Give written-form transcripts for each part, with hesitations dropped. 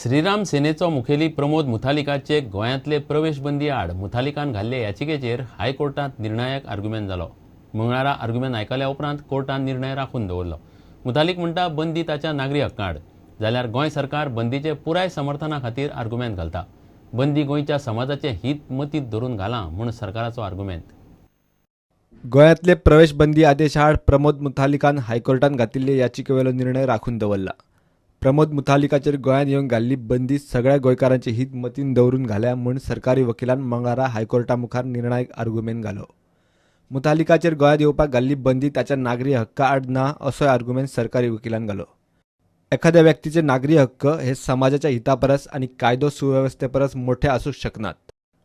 श्रीराम सेनेचो मुखेली प्रमोद मुथालिकाचे गोंयांतले प्रवेश बंदी आड मुथालिकान घाल्ले याचिकेचेर हायकोर्टांत निर्णायक आर्ग्युमेंट जालो. मंगळारा आर्ग्युमेंट आयकल्या उपरांत कोर्टान निर्णय राखून दवरलो. मुथालिक म्हणटा, बंदी ताच्या नागरी हक्का आड, जाल्यार गोंय सरकार बंदीचे पुराय समर्थना खातीर आर्ग्युमेंट घालता. बंदी गोंयच्या समाजाचें हीत मतींत धरून घालां म्हूण सरकाराचो आर्ग्युमेंट. गोंयांतले प्रवेश बंदी आदेशा आड प्रमोद मुथालिकान हायकोर्टान घातिल्ले याचिकेवेलो निर्णय राखून दवरला. प्रमोद मुथालिकाचेर गोंयांत येवंक घाल्ली बंदी सगळ्या गोंयकारांचे हीत मतींत दवरून घाल्या म्हूण सरकारी वकिलान मंगळारा हायकोर्टा मुखार निर्णायक आर्गुमेंत घालो. मुथालिकाचेर गोंयांत येवपाक घाल्ली बंदी ताच्या नागरी हक्का आड ना, असोय आर्गुमेंत सरकारी वकिलान घालो. एखाद्या व्यक्तीचे नागरी हक्क हे समाजाच्या हिता परस आनी कायदो सुवेवस्थे परस मोठे आसूंक शकनात.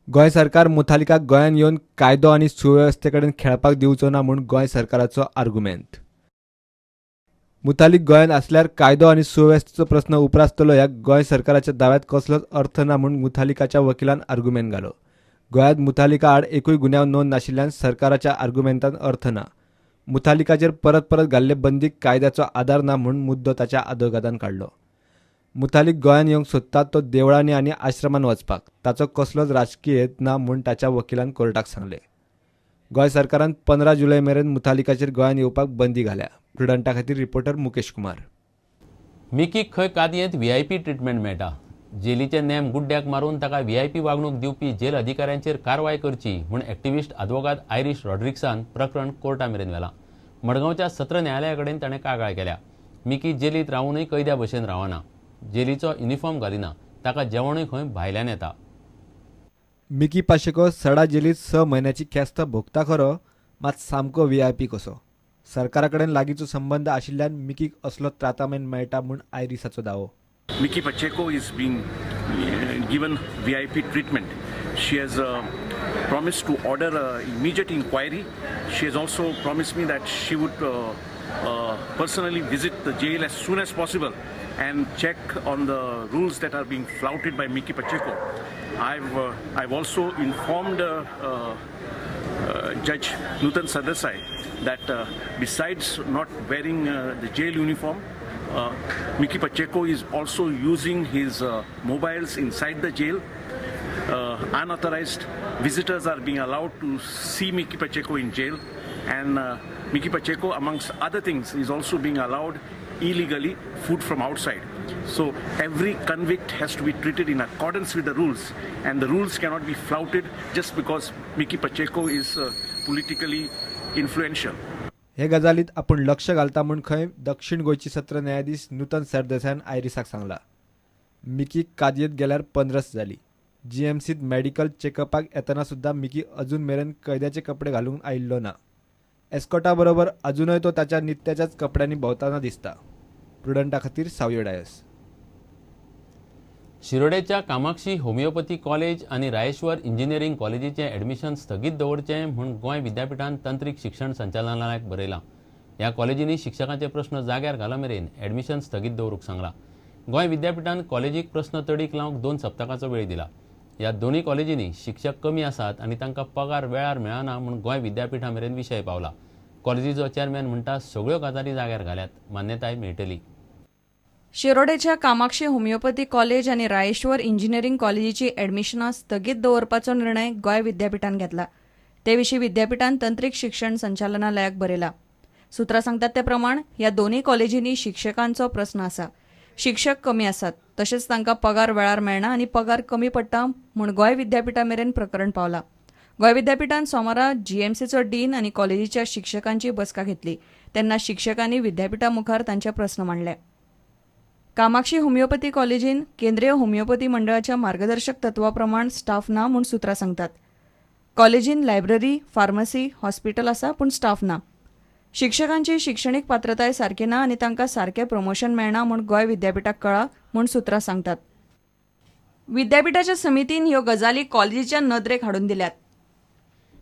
गोंय सरकार मुथालिकाक गोंयांत येवन कायदो आनी सुवेवस्थे कडेन खेळपाक दिवचो ना म्हूण गोंय सरकाराचो आर्गुमेंत. मुथालिक गोंयांत आसल्यार कायदो आनी सुवेवस्थेचो प्रस्न उप्रासतलो ह्या गोंय सरकाराच्या दाव्यात कसलोच अर्थ ना म्हूण मुथालिकाच्या वकिलान आर्गुमेंत घालो. गोंयांत मुथालिका आड एकूय गुन्यांव नोंद नाशिल्ल्यान सरकाराच्या आर्गुमेंतान अर्थ ना. मुथालिकाचेर परत परत घाल्ले बंदीक कायद्याचो आदार ना म्हूण मुद्दो ताच्या आदोगादान काडलो. मुथालिक गोंयांत येवंक सोदता तो देवळांनी आनी आश्रमान वचपाक, ताचो कसलोच राजकीय हेत ना म्हूण ताच्या वकिलान कोर्टाक सांगलें. गोंय सरकारान 15 जुलय मेरेन मुथालिकाचेर गोंयांत येवपाक बंदी घाल्या. प्रुडंटा खातीर रिपोर्टर मुकेश कुमार. मिकीक खंय कादयेंत व्हीआयपी ट्रिटमेंट मेळटा. जेलीचे नेम गुड्ड्याक मारून ताका व्हीआयपी वागणूक दिवपी जेल अधिकाऱ्यांचेर कारवाय करची म्हूण एक्टिविस्ट आदवोगाद आयरीश रॉड्रिक्सान प्रकरण कोर्टा मेरेन व्हेलां. मडगांवच्या सत्र न्यायालया कडेन ताणें कागाळ केल्या. मिकी जेलीत रावूनय कैद्या भशेन रावना, जेलीचो युनिफॉर्म घालिना, ताका जेवणूय खंय भायल्यान येता. मिकी पाशेको सडा जेलीत 6 म्हयन्याची ख्यास्त भोगता खरो, मात सामको व्हीआयपी कसो. सरकारा कडेन लागींचो संबंद आशिल्ल्यान मिकीक असलो त्रातामेन मेळटा म्हूण आयरिसाचो दावो. Mickey Pacheco is being given VIP treatment. She has promised to order an immediate inquiry. She has also promised me that she would personally visit the jail as soon as possible and check on the rules that are being flouted by Mickey Pacheco. I've also informed Judge Nutan Sardesai that besides not wearing the jail uniform, Mickey Pacheco is also using his mobiles inside the jail. Unauthorized visitors are being allowed to see Mickey Pacheco in jail, and Mickey Pacheco, amongst other things, is also being allowed illegally food from outside. So every convict has to be treated in accordance with the rules, and the rules cannot be flouted just because Mickey Pacheco is politically influential. हे गजालीत आपूण लक्ष घालता म्हूण खंय दक्षिण गोंयची सत्र न्यायाधीश नूतन सरदेसायान आयरिसाक सांगला. मिकीक कादयेंत गेल्यार 15 जाली. जीएमसीत मेडिकल चेकअपाक येतना सुद्दां मिकी अजून मेरेन कैद्याचे कपडे घालूंक आयिल्लो ना. एस्कॉटा बरोबर अजुनय तो ताच्या नित्याच्याच कपड्यांनी भोंवतना दिसता. प्रुडंटा खातीर सावयो डायस. शिरोडेच्या कामाक्षी होमिओपॅथी कॉलेज आनी रायेश्वर इंजिनियरींग कॉलेजीचें एडमिशन स्थगीत दवरचें म्हूण गोंय विद्यापिठान तंत्रीक शिक्षण संचालनालयाक बरयलां. ह्या कॉलेजींनी शिक्षकांचे प्रस्न जाग्यार घाला मेरेन एडमिशन स्थगीत दवरूंक सांगलां. गोंय विद्यापिठान कॉलेजीक प्रस्न तडीक लावंक 2 सप्तकाचो वेळ दिला. ह्या दोनूय कॉलेजींनी शिक्षक कमी आसात आनी तांकां पगार वेळार मेळना म्हूण गोंय विद्यापिठा मेरेन विशय पावला. कॉलेजीचो चेअरमॅन म्हणटा, सगळ्यो गजाली जाग्यार घाल्यात, मान्यताय मेळटली. शिरोडेच्या कामाक्षी होमिओपॅथी कॉलेज आनी रायेश्वर इंजिनियरींग कॉलेजीची एडमिशनां स्थगीत दवरपाचो निर्णय गोंय विद्यापिठान घेतला. ते विशीं विद्यापिठान तंत्रीक शिक्षण संचालनालयाक बरयला. सुत्रां सांगतात ते प्रमाण ह्या दोनूय कॉलेजींनी शिक्षकांचो प्रस्न आसा. शिक्षक कमी आसात, तशेंच तांकां पगार वेळार मेळना आनी पगार कमी पडटा म्हूण गोंय विद्यापिठा मेरेन प्रकरण पावला. गोंय विद्यापिठान सोमारा जीएमसीचो डीन आनी कॉलेजीच्या शिक्षकांची बसका घेतली तेन्ना शिक्षकांनी विद्यापिठा मुखार तांचे प्रस्न मांडले. कामाक्षी होमिओपॅथी कॉलेजीन केंद्रीय होमिओपॅथी मंडळाच्या मार्गदर्शक तत्वा प्रमाण स्टाफ ना म्हूण सुत्रां सांगतात. कॉलेजीन लायब्ररी, फार्मसी, हॉस्पिटल आसा, पूण स्टाफ ना. शिक्षकांची शिक्षणीक पात्रताय सारकी ना आनी तांकां सारकें प्रमोशन मेळना म्हूण गोंय विद्यापिठाक कळ्ळां म्हूण सुत्रां सांगतात. विद्यापिठाच्या समितीन ह्यो गजाली कॉलेजीच्या नदरेक हाडून दिल्यात.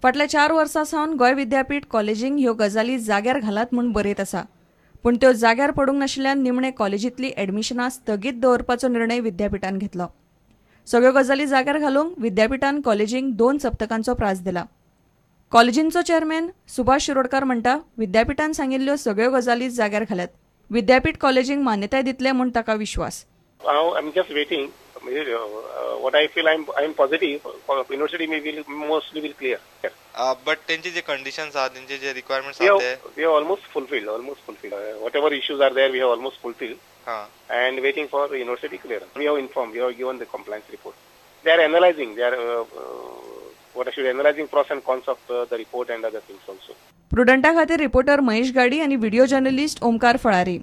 फाटल्या 4 वर्सां सावन गोंय विद्यापीठ कॉलेजींक ह्यो गजाली जाग्यार घालात म्हूण बरयत आसा, पूण त्यो जाग्यार पडूंक नाशिल्ल्यान निमणे कॉलेजींतली एडमिशनां स्थगीत दवरपाचो निर्णय विद्यापिठान घेतलो. सगळ्यो गजाली जाग्यार घालूंक विद्यापिठान कॉलेजींक 2 सप्तकांचो प्रास दिला. कॉलेजींचो चेअरमॅन सुभाष शिरोडकार म्हणटा, विद्यापिठान सांगिल्ल्यो सगळ्यो गजाली जाग्यार घाल्यात. विद्यापीठ कॉलेजींक मान्यताय दितले म्हूण ताका विश्वास. I am just waiting. What I feel, I am positive. University may will mostly will clear. But तेंचे जे कंडिशन्स आहा, तेंचे जे रिक्वायरमेंट्स आहा ते We have almost fulfilled, almost fulfilled. Whatever issues are there, we have almost fulfilled. हां. And waiting for university clearance. We have informed, we have given the compliance report. They are analyzing, they are what I should analyzing pros and cons of the report and other things also. प्रुडंटा खातीर reporter Mahesh गाडी आनी video journalist Omkar फळारी.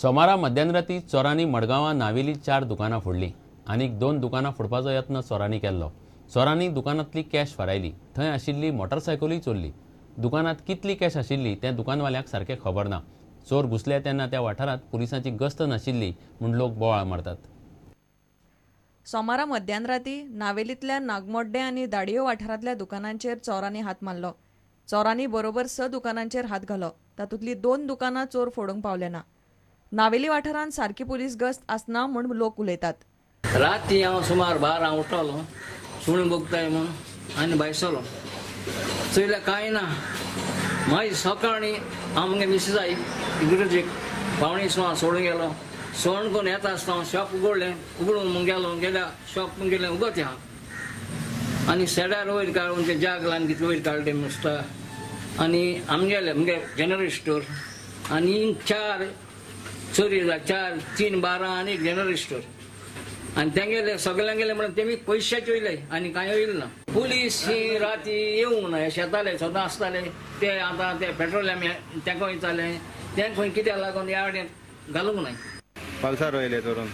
सोमारा मध्यानराती चोरांनी मडगांवां नावेली 4 दुकानां फोडलीं. आनीक 2 दुकानां फोडपाचो यत्न चोरांनी केल्लो. चोरांनी दुकानांतली कॅश फारायली. थंय आशिल्ली मोटरसायकलूय चोरली. दुकानांत कितली कॅश आशिल्ली तें दुकानवाल्याक सारकें खबर ना. चोर घुसले तेन्ना त्या वाठारांत पुलिसांची गस्त नाशिल्ली म्हूण लोक बोवाळ मारतात. सोमारा मध्यानराती नावेलींतल्या नागमोड्डे आनी दाडयो वाठारांतल्या दुकानांचेर चोरांनी हात मारलो. चोरांनी बरोबर 6 दुकानांचेर हात घालो. तातूंतलीं 2 दुकानां चोर फोडूंक पावले ना. नावेली वाठारांत सारकी पुलीस गस्त आसना म्हूण लोक उलयतात. राती हांव सुमार 12 उठलो, सुणें भोगताय म्हूण आनी भायर सरलो. चोयल्यार कांय ना. मागीर सकाळीं हांव म्हगे मिसेसा इगर्जेक 5:45 सोडून गेलो. सोडून करून येता आसतना हांव शॉप उगडलें. उगडून म्हूण गेलो, गेल्या शॉप गेलें उगत आहा आनी सेडार वयर काडून ते जाग लावन कितें वयर काडलें नुस्ता आनी आमगेले म्हगे जनरल स्टोर आनी 4 चोरी 4 3 12 आनी एक जनरल स्टोर आनी तेंगेले सगल्यांगेले म्हणून तेमी पयशाचे वयले आनी कांय वयल ना. पुलीस ही राती येवंक ना, हे शेताले सदां आसताले ते आतां ते पेट्रोलियम तेंका वयताले ते खंय कित्याक लागून ह्या वाटेन घालूंक नाय. पल्सर वयले चोरून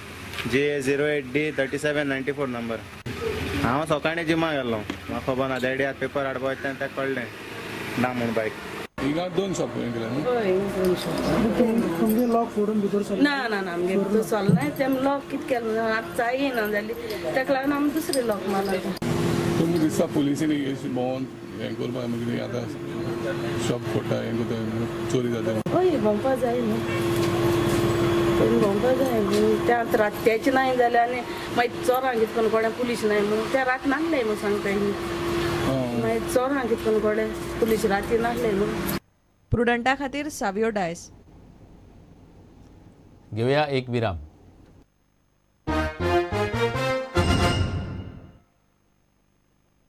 GA 08D 3794 number. हांव सकाळीं जिमा गेल्लो, म्हाका खबर ना. डॅडी आतां पेपर हाडपा वयता तेन्ना ताका कळ्ळें ना म्हूण बायक. हिंगा 2 शॉप गेले न्हू? तुमगे लॉक फोडून भितर सरले? ना ना ना, आमगे भितर सरले ना. ते लॉक कितें केलें आतां जाय ना जाली, ताका लागून आमी दुसरे लॉक मारला. तुमकां दिसता पुलिसींनी भोंवन हें करपाक कितें आतां शॉप फोडटा हें करता चोरी जाता? हय, भोंवपा जाय न्हू, भोंवपा जाय. त्या आतां रातच्याचें नाय जाल्यार आनी मागीर चोरांक कितें करून कोणें पुलीस नाय म्हणून त्या रात नासले म्हूण सांगता. मागीर चोरांक कितें करून कोणें पुलीस राती नासले म्हणून. प्रुडंटा खातीर सावियो डायस. घेवया एक विराम.